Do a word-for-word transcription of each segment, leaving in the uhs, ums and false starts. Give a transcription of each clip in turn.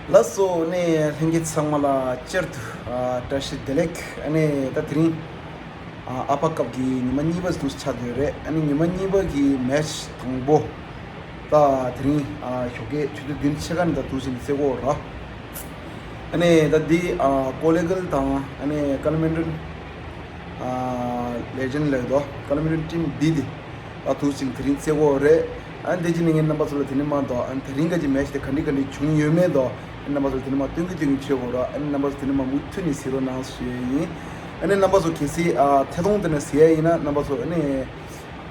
ལགས་སོ། ཨ་ནི་ལྷན་རྒྱས་ཚང་མ་ལ་བསྐྱར་དུ་ཨ་བཀྲ་ཤིས་བདེ་ལེགས། ཨ་ནི་ད་དེ་རིང་ཨ་ཨ་ཕ་ཀབ་ཀྱི་ཉི་མ་གཉིས་པ་འདུག་ཆགས་བསྡད་ཡོད་རེད། ཨ་ནི་ཉི་མ་གཉིས་པ་གི་མེ་ཆི་དང་པོ་ད་དེ་རིང་ཨ་ཞོགས་ཀས་ཆུ་ཚོད་བདུན་ཕྱེད་ཀ་ནས་ད་འདུག་སེ་རྩེ་གི་ཡོད་རེད། ཨ་ནི་ད་འདི་ཨ་ཀོ་ལི་གྷལ་དང་ཨ་ནི་ཀ་ལི་མན་ཌོན་ཨ་ལེ་ཇེན་ཌི་ལབ་དོ། ཀ་ལི་མན་ཌོན་ཊིམ་འདི་དེ་ད་འདུག་སེ་དེ་རིང་རྩེ་གི་ཡོད་རེད། ཨ་ནི་དེ་རྗེས་ནས་ངས་རྣམ་པ་ཚོ་ལ་དེ་ནས་མ་གཏོགས་ཨ་ནི་དེ་རིང་ག་གི་མེ་ཆི་དེ་ག་འདྲ་ག་འདྲ་བྱུང་ཡོད་མེད་དོ། ཨ་ནི་རྣམ་པ་ཚོ་དེ་ནས་མ་སྟོན་གི་སྟོན་གི་བྱེད་དགོས་ར། ཨ་ནི་རྣམ་པ་ཚོ་དེ་ནས་མ་མུ་མཐུད་ནས་གཟིགས་རོགས་གནང་ཞུ་ཡས་ཡིན། ཨ་ནི་རྣམ་པ་ཚོ་གལ་སྲིད་ཨ་ཐད་གཏོང་དེ་ནས་གཟིགས་ཡས་ཡིན་ན་རྣམ་པ་ཚོ་ཨ་ནི་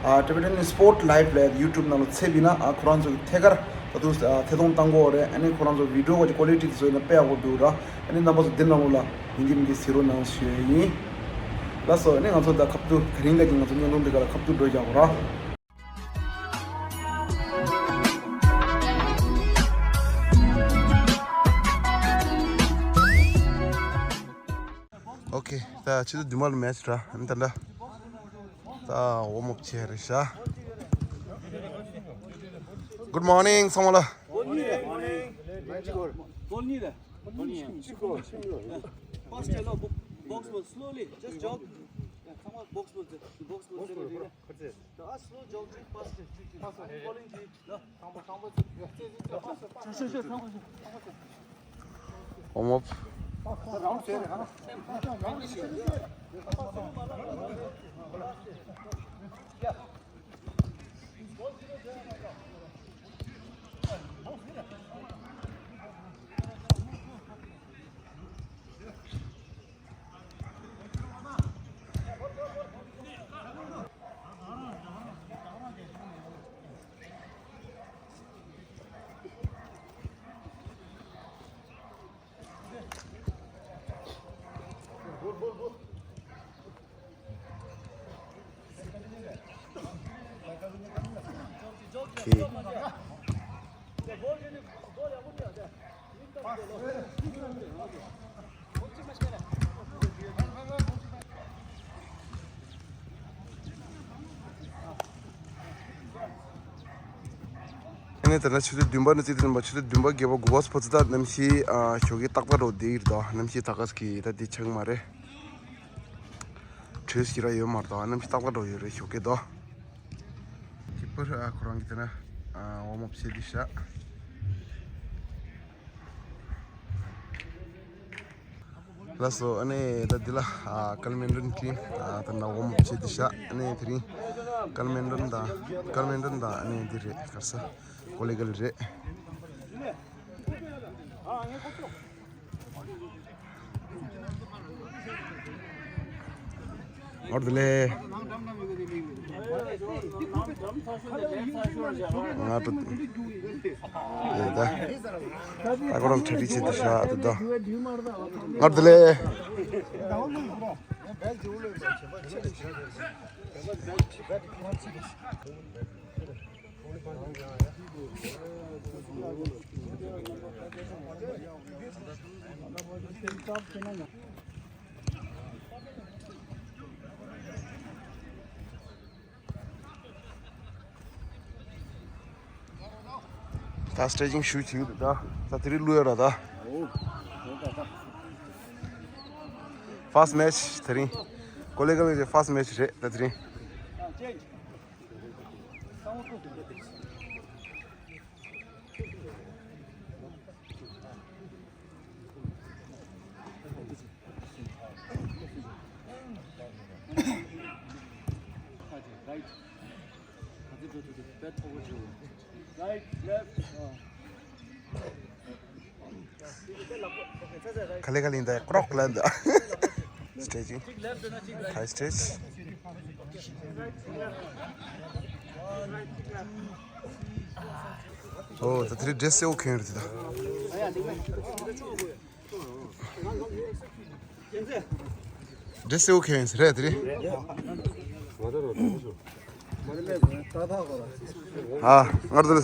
ཨ་ཊི་བི་ཊན་སི་པོར་ཊི་ལའེབ་ལབ་ཡུ་ཊུབ་ནང་ལ་ཚེབ་ཡིན་ན་ཨ་ཁོ་རང་ཚོ་གི་ཐད་ཀར་ད་དུང་ཨ་ཐད་གཏོང་བཏང་གི་ཡོད་རེད། ཨ་ནི་ཁོ་རང་ཚོ་བི་ཌི་ཡོ་གི་ཀོ་ལི་ཊི་དེ་ཚོ་ཡིན་ན་དཔེ་ཡག་པོ་འདུག་ར། ཨ་ནི་རྣམ་པ་ཚོ་དེ་ནང་ལོགས་ལ་ཡིན་གཅིག་མིན་གཅིག་གཟིགས་རོགས་གནང་ཞུ་ཡས་ཡིན། ལགས་སོ། ཨ་ནི་ང་ཚོ་ད་ཁ་ཐུག་དེ་རིང་ག་གི་ང་ཚོ་བརྙན་ཐུང་འདི་ག་ལ་ཁ་ཐུག་འགྲོ་རྒྱག་གོ་ར། ཨོ་ཁེ། ད་ཆུ་ཚོད་བདུན་པ་ལ་མེ་ཆི་ར། ཨ་ནི་ད་ལྟ་ད་ཝོམ་ཨབ་བྱས་རེད་ཤག Good morning ཚང་མ་ལ། Fast, chalo, bo- box bol, slowly, just jog. Yeah, come on, box bol, box bol, chalo, chalo. Slow jog, fast, fast, following ji. Warm up. ཨ་ནི་ད་ནི་ཆུ་ཚོད་བདུན་པ་ནས་བརྩིས་ཏེ་ཡིན་པ། ཆུ་ཚོད་བདུན་པ་བརྒྱད་པ་དགུ་པ་ཕོ་ཚོད་ད་གནམ་གཤིས་ཨ་ཞོགས་ཀས་ཏག་ཏག་འགྲོ་བསྡད་ཡོད་དོ། གནམ་གཤིས་ད་ག་ཟེ་གི་ད་དེ་ཆགས་མ་རེད། དྲོད་ཞིག་ར་ཡོད་མ་རེད་དོ། གནམ་གཤིས་ཏག་ཏག་འགྲོ་ཡོད་རེད་ཞོགས་ཀས་དོ། གཅིག་པུ་ཨ་ཁོ་རང་གི་དེ་ན་ཨ་ཝོམ་ཨབ་བྱས་ཏེ་ཤག་ལགས་སོ། ཨ་ནི་ད་འདི་ལ་ཨ་ཀ་ལི་མན་ཌོན་གྱི་ཨ་ད་ན་ཝོམ་ཨབ་བྱས་ཏེ་ཤག་ཨ་ནི་དེ་རིང་ཀ་ལི་མན་ཌོན་དང་ཀ་ལི་མན་ཌོན་དང་ཨ་ནི་འདི་རེད། ག་རེ་ཟེར། ཀོ་ལི་གྷལ་རེད། ངར་དུ་ལེ། ང་དུ་ལེ་ད། ཨ་ཁོ་རང་ཁྲ་ཁྲི་བྱེད་དུ་ཤ་དུ་ད། ངར་དུ་ལེ། ད་སི་ཊེ་ཅིང་ཞུ་བྱེད་ཀྱི་འདུག་ད་ད་དེ་རིང་བླུག་ཡོད་ར་ད། ཕར་སི་མེ་ཆི་དེ་རིང་། ཀོ་ལི་གྷལ་གྱི་ཕར་སི་མེ་ཆི་རེད་ད་དེ་རིང་། ག་ལེ་ག་ལེ་འདི་ཀྲོག་ལ་འདི། སི་ཊེ་ཅིང་། ཐའི་སི་ཊེ་ཅི། ཨོ་ད་དེ་རིང་ཌེ་རེ་སི་སེར་པོ་གྱོན་རེད་ད། ཌེ་རེ་སི་སེར་པོ་གྱོན་རེད་དེ་རིང་། ཨ་ངར་དུ་ལེ།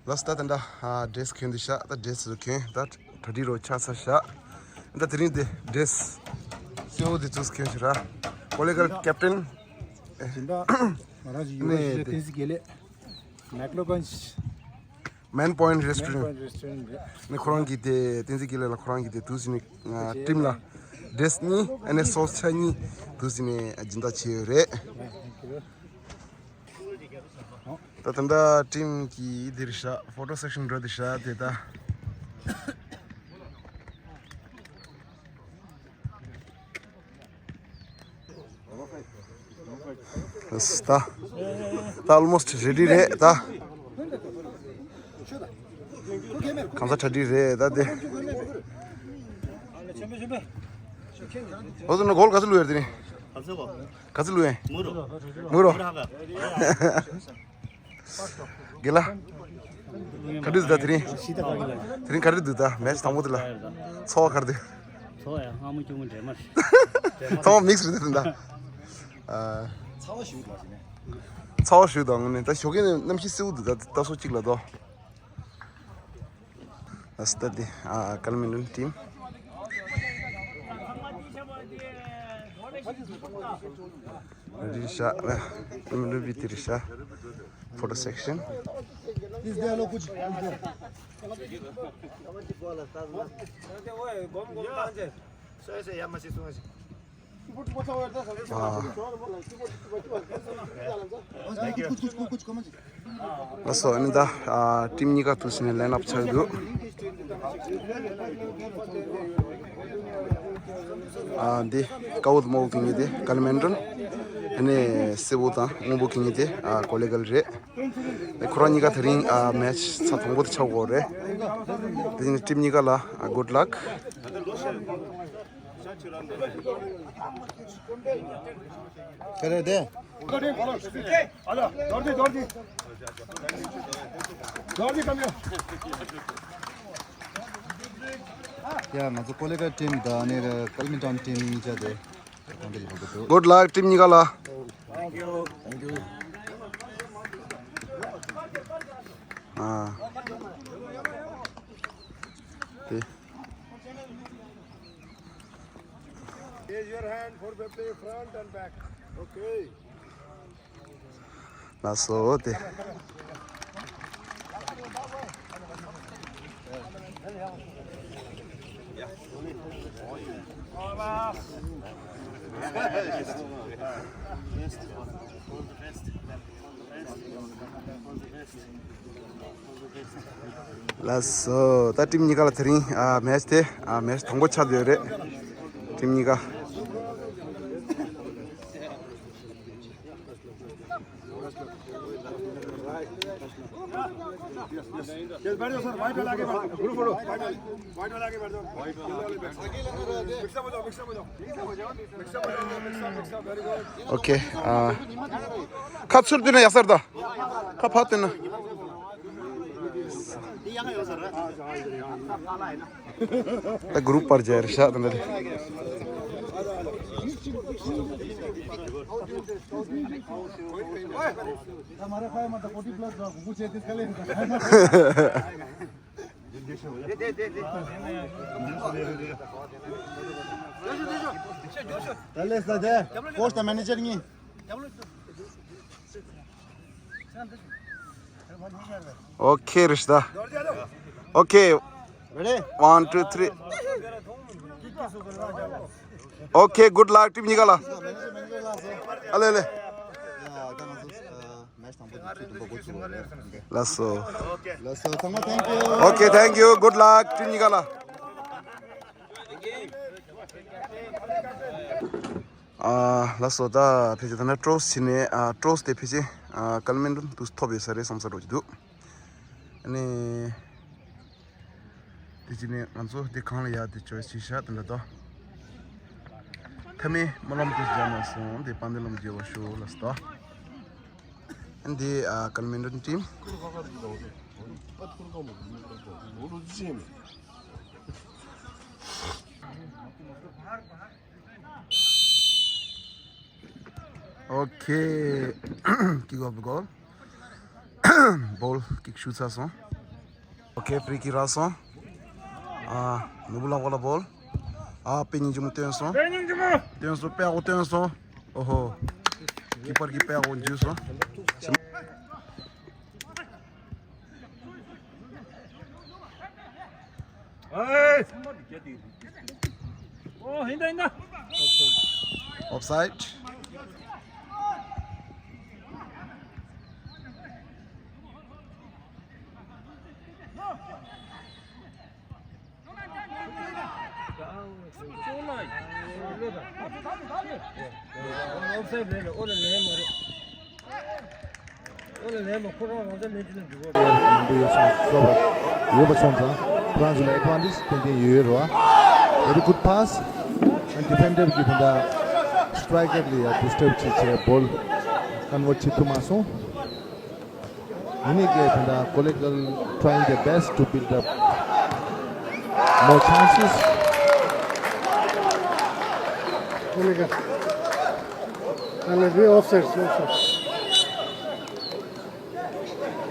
ལགས་སོ། ད་ད་འདྲ་ཨ་ཌེ་རེ་སི་གྱོན་དུ་ཤག་ད་ཌེ་རེ་སི་གྱོན་ད་གྲ་སྒྲིག་རོགས་ཆགས་ཚར་ཤག་ད་དེ་རིང་དེ་ཌེ་རེ་སི་སེར་པོ་དེ་ཚོས་གྱོན་ཤག་ར། ཀོ་ལི་གྷལ་ཀེབ་ཊན། སྦྱིན་བདག་ང་རང་གི་ཡུ་ཝེ་ཨེ་སི་ཨེ་ཊི་བསྟན་འཛིན་དགེ་ལེགས། Maklogans Man Point Restaurant. Point Restaurant རེད། ནི་ཁོ་རང་གིས་དེ་བསྟན་འཛིན་དགེ་ལེགས་ལ་ཁོ་རང་གིས་དེ་དུས་ཟིན་ནི་ཊིམ་ལ་ཌེ་རེས་གཉིས་ཨ་ནི་སོ་སི་ཆ་གཉིས་དུས་ཟིན་ནི་སྦྱིན་བདག་བྱས་ཡོད་རེད། ད་ད་ལྟ་ཊིམ་གྱི་འདིར་ཤག་ཕོ་ཊོ་སེག་ཤན་འགྲོ་འདི་ཤག་དེ་ད། ད་ད་ཨོལ་མོ་སི་ཊི་རེ་ཌི་རེད་ད། གང་ས་གྲ་སྒྲིག་རེད་ད་དེ། ཨོ་ཙི་ན་གོལ་ག་ཚོད་བླུགས་ཡོད་དེ་ནི། ག་ཚོད་བླུགས་ཡོད། མུ་རོ། མུ་རོ། དགེ་ལ། ག་འདྲ་འདུག་ད་དེ་རིང་། དེ་རིང་ག་འདྲ་འདུག་ད་མེ་ཆི་དང་པོ་དེ་ལ། ཚོར་བ་ག་འདྲ་འདུག་ཚོར་བ་ཡང་སྔ་མོ་སྐྱོ་མོ་འདྲེས་མ་རེད། ཚོར་བ་མིག་སི་རེད་ད། ཚ་བ་ཞུ་དང་ངོ་ནས་ད་ཞོགས་ཀས་གནམ་གཤིས་བསིལ་བོ་འདུག་ད་ལྟ་སོ་གཅིག་ལ་དོ། ཨ་སྟ་དེ་ཨ་ཀལ་མན་ཌོན་ཊིམ། རི་ཤ་ཀལ་མན་ཌོན་བི་ཏི་རི་ཤ་ཕོ་ཊོ་སེག་ཤན། ལགས་སོ། ཨ་ནི་ད་ཨ་ཊིམ་གཉིས་ཀ་དུས་ཟིན་ནས་ལའིན་ཨབ་ཆགས་འདུག་ཨ་འདི་ཀ་བོ་དམར་པོ་གི་ངེས་དེ་ཀལ་མན་ཌོན། ཨ་ནི་སེར་པོ་དང་སྔོན་པོ་གི་ངེས་དེ་ཨ་ཀོ་ལེ་གལ་རེད། ཁོ་རང་གཉིས་ཀ་དེ་རིང་ཨ་མེ་ཆི་ཚ་དང་པོ་དེ་ཆགས་ཡོད་རེད། དེ་ནི་ཊིམ་གཉིས་ཀ་ལ་ཨ་གུཌ་ལག་ག་རེ་དེ། ཡ་ང་ཚོ་ཀོ་ལེ་གལ་ཊིམ་དང་ནི་ཀལ་མན་ཌོན་ཊིམ་གཉིས་ཆ་དེ་གང་དེ་ལ་འགྲོ་གི་འདུག་གུཌ་ལག་ཊིམ་གཉིས་ཀ་ལ། ཨ་དེ། Raise your hand, four fifty, front and back. Okay. ལགས་སོ་དེ། ལགས་སོ། ད་ཊིམ་གཉིས་ཀ་ལ་དེ་རིང་ཨ་མེ་ཆི་དེ་ཨ་མེ་ཆི་དང་པོ་ཆགས་བསྡད་ཡོད་རེད། ཊིམ་གཉིས་ཀ་ཨོ་ཁེ། ཨ། ཁ་ཚུར་བསྟན་ན་ཡག་ས་རེད་ད། ཁ་ཕར་བསྟན་ན། ད་གུ་རུབ་པར་སྦྱར་ཤག་ད་འདི། ད་ལས་ས་དེ། ཀོ་ཆི་དང་མེ་ནེ་ཇར་གཉིས། ཨོ་ཁེ་རེད་ཤག་ད། ཨོ་ཁེ། Ready? One, two, three. Okay, good luck, ཊིམ་གཉིས་ཀ་ལ། ཨ་ལེ་ལེ། མེ་ཆི་དང་པོ་དེ་ཚོ་དུམ་པ་འགོ་ཚུགས་པ་རེད། ལགས་སོ། ལགས་སོ། ཚང་མ་thank you. Okay, thank you. Good luck, ཊིམ་གཉིས་ཀ་ལ། ཨ། ལགས་སོ། ད་ཕལ་ཆེར་ད་ནི་ཊོས་བྱས་ནས། ཨ། ཊོས་དེ་ཕལ་ཆེར། ཨ། ཀལ་མན་ཌོན་དུས་ཐོབ་ཡོད་ས་རེད་བསམ་ས་འདྲ་ཅིག་འདུག་ཨ་ནི། དེ་བྱས་ནས་ང་ཚོ་དེ་གང་ལ་ཡ་དེ་ཆོའི་སི་བྱས་ཤག་དེ་འདྲ་དོ། མཐའ་མའི་སྨོན་ལམ་དུ་སྦྱར་ནས་སོང་། དེ་དཔལ་ལྡན་ལམ་རྒྱས་པར་ཤོག་ལགས་སོ། ཨ་ནི་དེ། ཨ། ཀལ་མན་ཌོན་ཊིམ། Okay. Kick off the goal. Ball kick shoot ཚར་སོང་། Okay, free kick རག་སོང་། ཨ། ནོར་བུ་ལགས་པ་ལ་ball། ཨ། དཔེ་སྙིང་རྗེ་མོ་བཏོན་སོང་། དཔེ་སྙིང་རྗེ་མོ། བཏོན་སོང་། དཔེ་ཡག་པོ་བཏོན་སོང་། ཨོ་ཧོ། ཀི་པར་གྱིས་དཔེ་ཡག་པོ་འཇུས་སོང་། ཨེ། ཨོ་ཧིན་ད་ཧིན་ད། Offside. ཡོད་པ་སོང་ཙང་ཁོ་རང་ཚོ་ལ་advantage ཏན་ཏན་ཡོད་རེད་བ། Very good pass. And defender གིས་ད་ལྟ་striker ལ་ཡ་disturb བྱས་བྱས་ball convert བྱེད་ཐུབ་མ་སོང་། ཡིན་ནའི་ཀྱི་ད་ལྟ་Kollegal trying their best to build up more chances. Kollegal.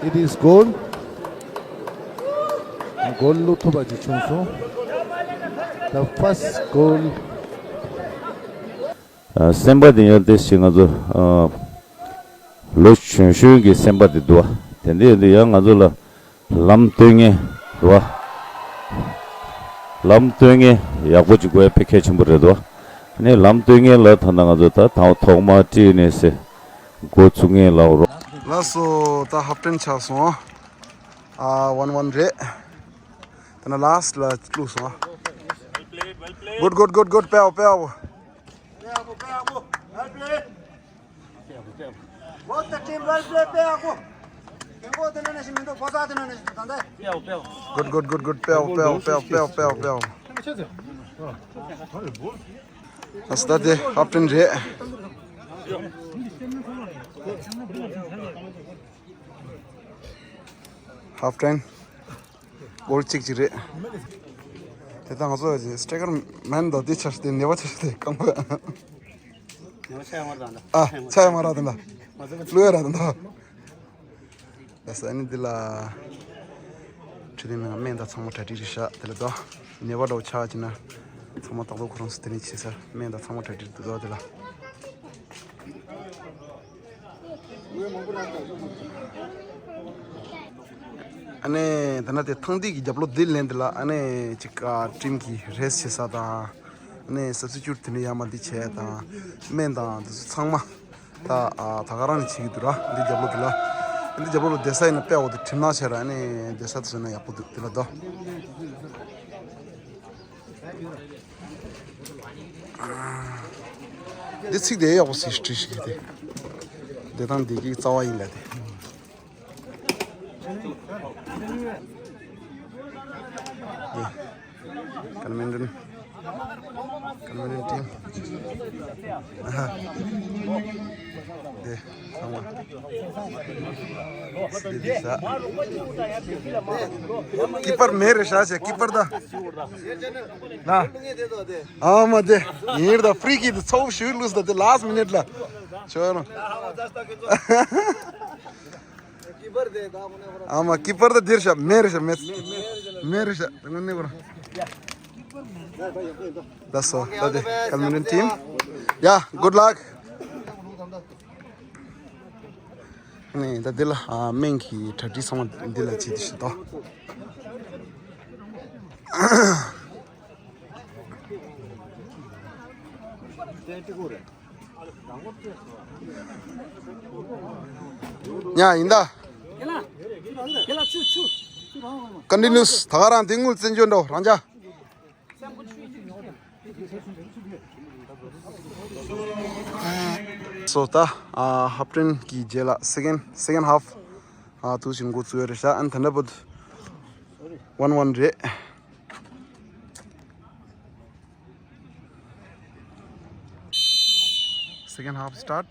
It is goal. Goal བླུག་ཐུབ་པ་ཅིག་བྱུང་སོང་། The first goal. ཨ། སེམས་པ་དེ་ཡང་དེ་ཞིག་ང་ཚོ། ཨ། ལོ་གཞོན་གཞོན་གྱི་སེམས་པ་དེ་འདུག་བ། དེ་འདྲ་ཡིན་དུས་ཡང་ང་ཚོ་ལ་ལམ་སྟོན་མཁན་རེད་བ། ལམ་སྟོན་མཁན་ཡག་པོ་ཅིག་དགོས་ཡ་དཔེ་གལ་ཆེན་པོ་རེད་འདུག་བ། ཨ་ནི་ལམ་སྟོན་མཁན་ལ་ད་ལྟ་ང་ཚོ་ད་དང་ཐོག་མ་ཊི་ཨེན་ཨེས་འགོ་བཙུགས་མཁན་ལ་རོགས། ལགས་སོ། ད་half time ཆགས་སོང་། ཨ། one one རེད། ད་ནི་last ལ་བླུགས་སོང་། Good, good, good, good. དཔེ་ཡག་པོ། དཔེ་ཡག་པོ། དཔེ་ཡག་པོ། དཔེ་ཡག་པོ། Well play. Both the team well play. དཔེ་ཡག་པོ། རྒན་གོག་དེ་ནང་ནས་ཞིག་མི་འདུག་ཕོ་གསར་དེ་ནང་ནས་ཞིག་འདུག་ད་ལྟ། དཔེ་ཡག་པོ། དཔེ་ཡག་པོ། Good, good, good, good. དཔེ་ཡག་པོ། དཔེ་ཡག་པོ། དཔེ་ཡག་པོ། དཔེ་ཡག་པོ། ད་ལྟ་དེ་half time རེད། Half time. Goal གཅིག་གཅིག་རེད། དེ་ལྟར་ང་ཚོ་ཡ་ཅིག་striker man དང་དེ་ཆར་དེ་ནེ་བ་ཆར་དེ་རྐང་པ། ནེ་བ་ཆ་ཡ་མ་ར་དང་། ཨ། ཆ་ཡ་མ་ར་དང་། ང་ཚོ་བླུ་ཡ་ར་དང་། ལགས་སོ། ཨ་ནི་འདི་ལ་ཁྲི་དེ་མེད་ན་སྨན་དང་ཚང་མ་གྲ་སྒྲིག་རེད་ཤག་དེ་ལ་དོ་ནེ་བ་འདྲ་བོ་ཆགས་ཀྱི་ན་ཚང་མ་ཏག་ཏག་ཁོ་རང་ཚོ་དེ་ནས་བྱེད་ས་སྨན་དང་ཚང་མ་གྲ་སྒྲིག་འདུག་དོ་དེ་ལ། ཨ་ནི་ད་ནི་དེ་ཐང་སྟེགས་ཀྱི་རྒྱབ་ལོགས་འདི་ལེན་འདི་ལ་ཨ་ནི་ཅིག་ཨ་team གི་rest བྱེད་ས་དང་། ཨ་ནི་substitute དེ་འདྲ་ཡར་མར་འདི་བྱས་དང་སྨན་དང་འདི་ཚོ་ཚང་མ་ད་ཨ་ད་ག་རང་ནས་བྱེད་ཀྱི་འདུག་ར། འདི་རྒྱབ་ལོགས་འདི་ལ། འདི་རྒྱབ་ལོགས་ལ་བསྡད་ས་ཡིན་ན་དཔེ་འོ་དེ་གྲིམ་ནག་བྱས་ར། ཨ་ནི་བསྡད་ས་དེ་ཚོ་ན་ཡག་པོ་འདུག་འདི་ལ་དོ། འདི་ཚིག་དེ་ཡག་པོ་ཟེར་བྲིས་ཤིག་དེ། བདེ་ཐང་བདེ་སྐྱིད་རྩ་བ་ཡིན་ལ་དེ། དེ། Badminton། Badminton team། ཨ་ཧ། དེ། ཚང་མ། དེ་དེ་ས། ཀི་པར་མེད་རེད་ཤག་ཅེ་ཀི་པར་ད། ལ། ཨ་མ་དེ། ཡིན་རེད་ད། free kick དེ་ཚ་བོ་ཞིག་བླུགས་ད་དེ་last minute ལ། ཆོག་རུང་། ཨ་མ་ཀི་པར་ད་འདིར་ཤག་མེད་རེད་ཤག་མེད། མེད་རེད་ཤག་དངོས་གནས་བར། ལགས་སོ། ད་དེ་Badminton team. Yeah, good luck. ནས་ད་འདི་ལ་ཨ་སྨན་གྱི་གྲ་སྒྲིག་ཚང་མ་འདི་ལ་བྱེད་དེ་ཤི་ཏོ། ཡ་ཡིན་ད། Continuous ད་ག་རང་དེ་དངུལ་བཙན་བྱོལ་འགྲོ་རང་ཅག་སོ་ད་ཨ་half time གི་རྗེས་ལ་second second half ཨ་དུས་ཤིང་འགོ་བཙུགས་ཡོད་རེད་ཤག་ཨན་ད་འདྲ་པོ་one one རེད། Second half start.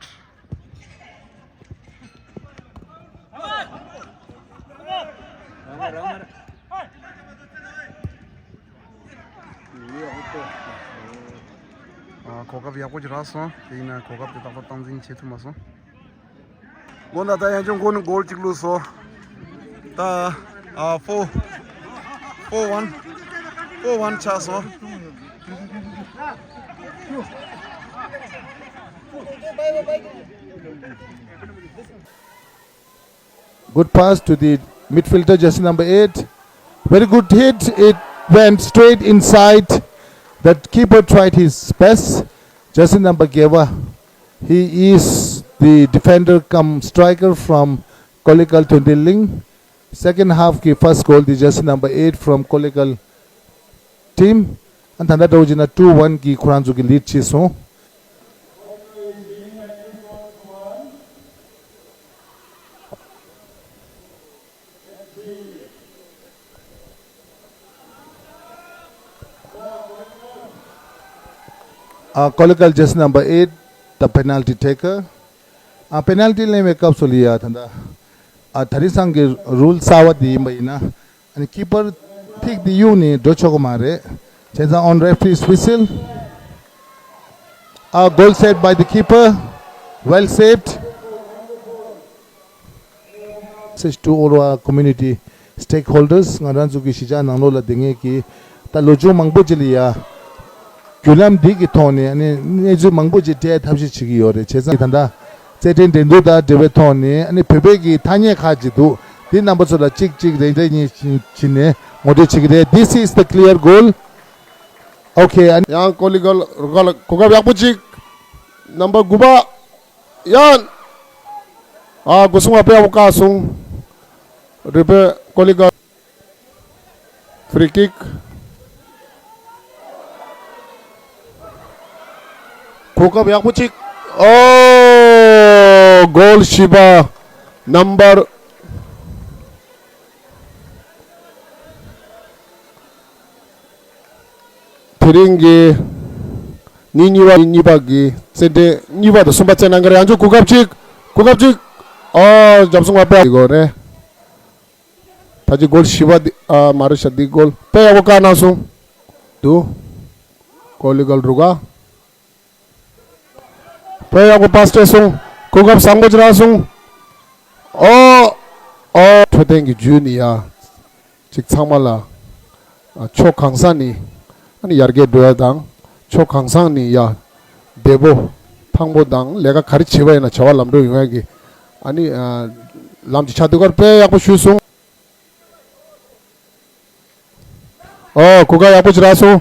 ཨ་གོ་སྐབས་ཡག་པོ་ཅིག་རག་སོང་། དེ་ཡིན་ན་གོ་སྐབས་དེ་ཏག་ཏག་སྟངས་འཛིན་བྱེད་ཐུབ་མ་སོང་། དགོང་དག་ད་ཡང་ཅུང་འགོ་ནས་goal གཅིག་བླུགས་སོང་། ད་ཨ་four four one four one ཆགས་སོང་། Good pass to the midfielder, jersey number eight. Very good hit. It Went straight inside. The keeper tried his best. Jersey number Geva. He is the defender cum striker from Kollegal Tontiling. Second half གི first goal དེ jersey number eight from Kollegal team. ཨ་ད་ལྟ་འདྲ་བོ་བྱས་ན་two one གི་ཁོ་རང་ཚོ་གི་lead ཆགས་སོང་། ཨ་Kollegal jersey number eight, the penalty taker. ཨ་penalty ལེན་པའི་སྐབས་སུ་ལ་ཡ་ད་ལྟ་ཨ་དེ་རིང་སང་གི་rule གསར་བ་དེ་ཡིན་པ་ཡིན་ན། ཨ་ནི་keeper ཐིག་དེ་གཡུག་ནས་འགྲོ་ཆོག་གི་མ་རེད། བྱས་ཙང་on referee's whistle. A goal saved by the keeper. Well saved. Message to all our community stakeholders. ང་རང་ཚོ་གི་གཞིས་ཆགས་ནང་ལོགས་ལ་བསྡད་མཁན་གྱི་ད་ལོ་ཆུང་མང་པོ་ཅིག་ལ་ཡ། བརྒྱུད་ལམ་འདི་གི་ཐོག་ནས་ཨ་ནི་གནས་ཚུལ་མང་པོ་ཅིག་སྤྲད་ཐབས་ཤེས་བྱེད་ཀྱི་ཡོད་རེད། བྱས་ཙང་ད་ལྟ་རྩེད་འགྲན་འགྲན་བསྡུར་དང་འབྲེལ་བའི་ཐོག་ནས་ཨ་ནི་བོད་པའི་གི་ཐ་སྙད་ཁག་ཅིག་འདུག་འདི་རྣམ་པ་ཚོ་ལ་གཅིག་གཅིག་རེ་རེ་གཉིས་གཉིས་བྱས་ནས་ངོ་སྤྲོད་བྱེད་ཀྱི་རེད། This is the clear goal. Okay. ཨ་ནི་ཡང་ཀོ་ལི་གལ་རུ་ཁག་ལ་གོ་སྐབས་ཡག་པོ་ཅིག་རྣམ་པ་དགུ་པ། ཡང་། ཨ་སྒོ་སྲུང་བ་དཔེ་ཡག་པོ་བཀག་སོང་། རུས་སྦལ་ཀོ་ལི་གལ། Free kick. གོ་སྐབས་ཡག་པོ་ཅིག་ཨོ། goal བཞི་པ། number དེ་རིང་གི་ཉིན་གཉིས་པ་ཉིན་གཉིས་པ་གི་རྩེད་འགྲན་གཉིས་པ་དང་གསུམ་པ་རྩེད་གནང་གི་རེད། ཡང་བསྐྱར་གོ་སྐབས་གཅིག་གོ་སྐབས་གཅིག་ཨོ། རྒྱབ་སྲུང་བ་དཔེ་ཡག་པོ་རེད། ད་ཅི་goal བཞི་པ་འདི་ཨ་མ་རེད་ཤག་འདི་goal དཔེ་ཡག་པོ་བཀག་གནང་སོང་། འདུག་ཀོ་ལི་གལ་རུ་ཁག་དཔེ་ཡག་པོ་པ་སི་སྤྲད་སོང་། གོ་སྐབས་བཟང་པོ་ཅིག་རག་སོང་། ཨོ། ཨོ། འཕྲོད་བསྟེན་གྱི་བརྒྱུད་ནས་ཡ། ཅིག་ཚང་མ་ལ། ཨ་ཕྱོགས་གང་ས་ནས། ཨ་ནི་ཡར་རྒྱས་འགྲོ་ཡ་དང་། ཕྱོགས་གང་ས་ནས་ཡ། བདེ་པོ། ཐང་པོ་དང་ལས་ཀ་ག་རེ་བྱེད་པ་ཡིན་ན་བྱ་བ་ལམ་འགྲོ་ཡོང་ཡ་གི། ཨ་ནི། ཨ་ལམ་གྱི་ཆ་དུ་ཁར་དཔེ་ཡག་པོ་ཞུས་སོང་། ཨོ་གོ་སྐབས་ཡག་པོ་ཅིག་རག་སོང་།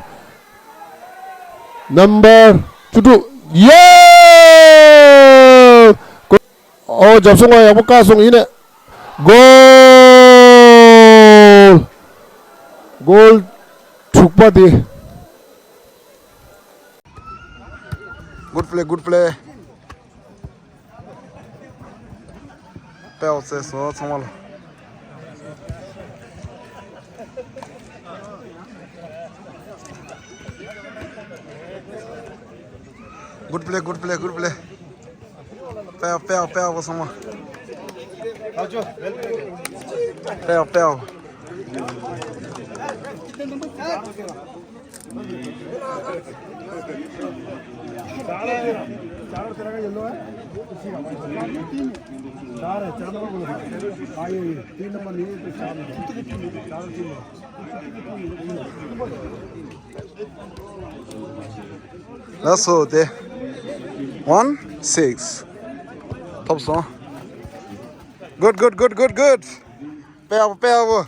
number བཅུ་དྲུག་ཡེ། ཨོ་རྒྱབ་སྲུང་བ་ཡག་པོ་བཀག་སོང་། ཡིན་ནས། goal goal དྲུག་པ་དེ། Good play, good play. དཔེ་ཡག་པོ་རྩེས་སོང་ཚང་མ་ལ། Good play, good play, good play. དཔེ་ཡག་དཔེ་ཡག་དཔེ་ཡག་པོ་ཚང་མ། དཔེ་ཡག་དཔེ་ཡག་ལགས་སོ་དེ། One six. ཐོབ་སོང་། Good, good, good, good, good. དཔེ་ཡག་པོ། དཔེ་ཡག་པོ།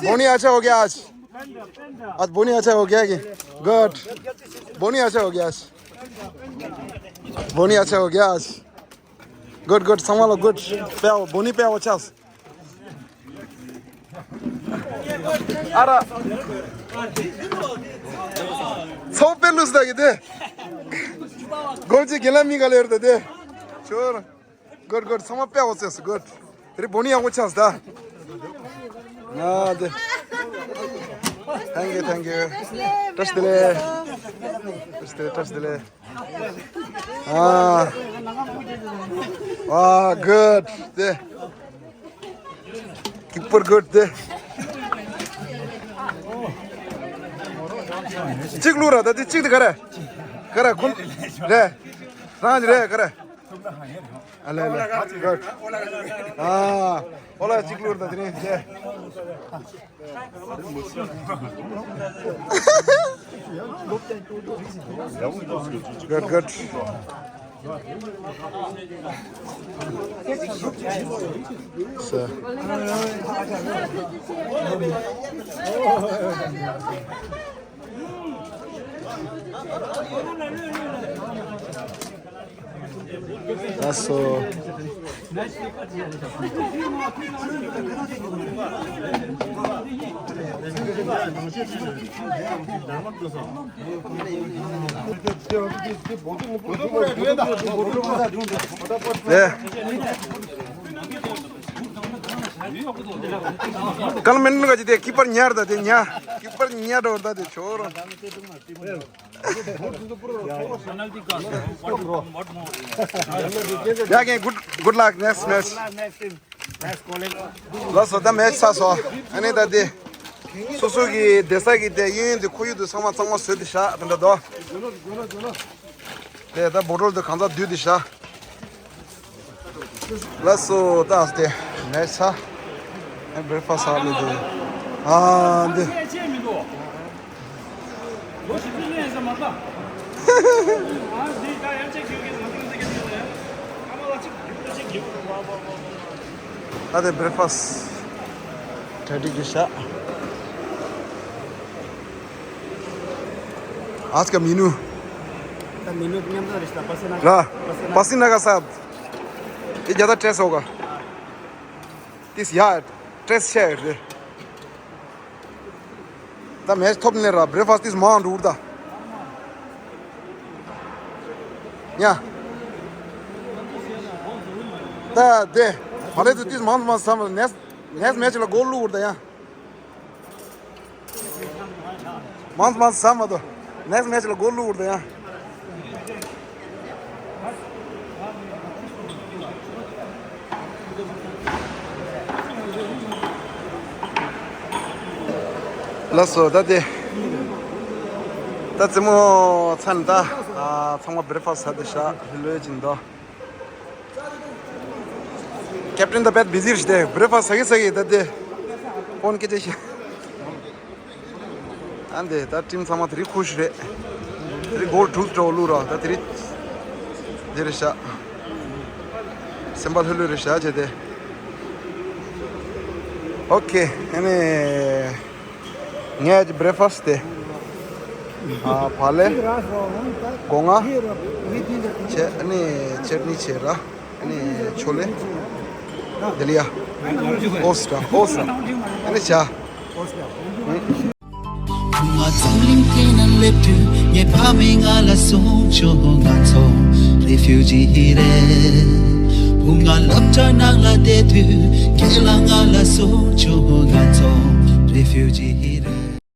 बोनी अच्छा हो गया आज। आज बोनी अच्छा हो गया कि? Good। बोनी अच्छा हो गया आज। बोनी अच्छा हो गया आज। Good, good. ཚང་མ་ལ་good. དཔེ་ཡག་པོ། bony དཔེ་ཡག་པོ་ཆགས། ཨ་ར། ཚོགས་དཔེ་ལུས་ད་གི་དེ། གོལ་ཅིག་གི་ལ་མི་ག་ལེར་ད་དེ། Sure. Good, good. ཚང་མ་དཔེ་ཡག་པོ་རྩེས་སོང་། Good. དེ་རིང་བོ་ནི་ཡག་པོ་ཆགས་ད། ང་དེ། Thank you, thank you. བཀྲ་ཤིས་བདེ་ལེགས། བཀྲ་ཤིས་བདེ་ལེགས། བཀྲ་ཤིས་བདེ་ལེགས། ཨ། ཨ། Good. དེ། Keeper good དེ། གཅིག་བླུག་ར། ད་དེ་གཅིག་དེ་ག་རེ། ག་རེ་ཁོ། རེད། རང་གི་རེད། ག་རེ། ཨ་ལེ་ལེ། Good. ཨ། ཨོ་ལ་གཅིག་བླུག་ར། ད་དེ་རིང་དེ། Good, good. ས། ལགས་སོ། ཀལ་མེན་ནུ་ག་ཅི་དེ་ཀི་པར་ཉར་ད་དེ་ཉ། ཀི་པར་ཉར་འགྲོ་ད་དེ་ཆོ་རོ། ཡ་གན། good, good luck next match. ལགས་སོ། ད་མེ་ཆི་ཚར་སོང་། ཨ་ནི་ད་དེ་སོ་སོ་གི་བསྡད་ས་གི་དེ་གཡས་གཡོན་དེ་ཁོར་ཡུག་དེ་ཚང་མ་གཙང་མ་བཟོས་ཏེ་བཞག་དེ་འདྲ་འདུག་དེ་ད་བོ་ཊལ་དེ་གང་ཚང་བསྡུས་ཏེ་བཞག་ལགས་སོ། ད་དེ་མེ་ཆི་ཚར། ཨ་བྷི་རེག་ཕ་སི་ཧ་ལས་དེ། ཨ་འདི། ད་དེ་བྷི་རེག་ཕ་སི་གྲ་སྒྲིག་གི་བཞག आज का मेनू। तो मेनू तो नहीं पता रिश्ता, पसीना, हाँ, पसीना। पसीना का साथ। ये ज़्यादा टेस्ट होगा। तीस यार, टेस्ट शेयर दे। ད་མེ་ཆི་ཐོབ་ནས་ར་བྷི་རེག་ཕ་སི་ཏིས་མང་འགྲོ་ད། ཡ། ད་དེ་མ་ལས་དུ་ཏིས་མང་དུ་མང་སམ་ནེགསི་ནེགསི་མེ་ཆི་ལ་གོལ་བླུག་འུར་ད་ཡ། མང་དུ་མང་དུ་སམ་མ་དོ། ནེགསི་མེ་ཆི་ལ་གོལ་བླུག་འུར་ད་ཡ། ལགས་སོ། ད་དེ་ད་རྩེད་མོ་ཚར་ནས་ད་ཚང་མ་བྷི་རེག་ཕ་སི་ཟ་དེ་ཤག་ལོས་ཀྱིན་འདུག་ཀེབ་ཊན་ད་དཔེ་བི་ཟི་རེད་དེ། བྷི་རེག་ཕ་སི་ཟ་གི་ཟ་གི་ད་དེ་ཕོན་སྐད་ཆ་བཤད། ཨ་འདི་ད་ཊིམ་ཚང་མ་དེ་རིང་ཁུ་ཤི་རེད། དེ་རིང་གོལ་དྲུག་འདྲ་བོ་བླུགས་ར། ད་དེ་རིང་དེ་རེད་ཤག་སེམས་པ་ལྷོད་ལྷོད་རེད་ཤག་བྱས་ཏེ། ཨོ་ཁེ། ཨ་ནི་ངས་བྷི་རེག་ཕ་སི་དེ། ཨ་བག་ལེབ། སྒོ་ང་། བྱས། ཨ་ནི་ཅེ་ནི་བྱས་ར། ཨ་ནི་ཆོ་ལེ། དེ་ལ་ཡ། ཨོ་སི་ཏྲ། ཨོ་སི་ཏྲ། ཨ་ནི་བྱ། ང་འཛམ་གླིང་སྟེང་ན་སླེབས་དུས་ངའི་ཕ་མས་ང་ལ་གསུངས་བྱུང་། ང་ཚོ་རེ་ཕུ་ཇི་རེད། བུ་ང་སློབ་གྲྭ་ནང་ལ་བསྡད་དུས་ཁྱེད་ལ་ང་ལ་གསུངས་བྱུང་། ང་ཚོ་རེ་ཕུ་ཇི་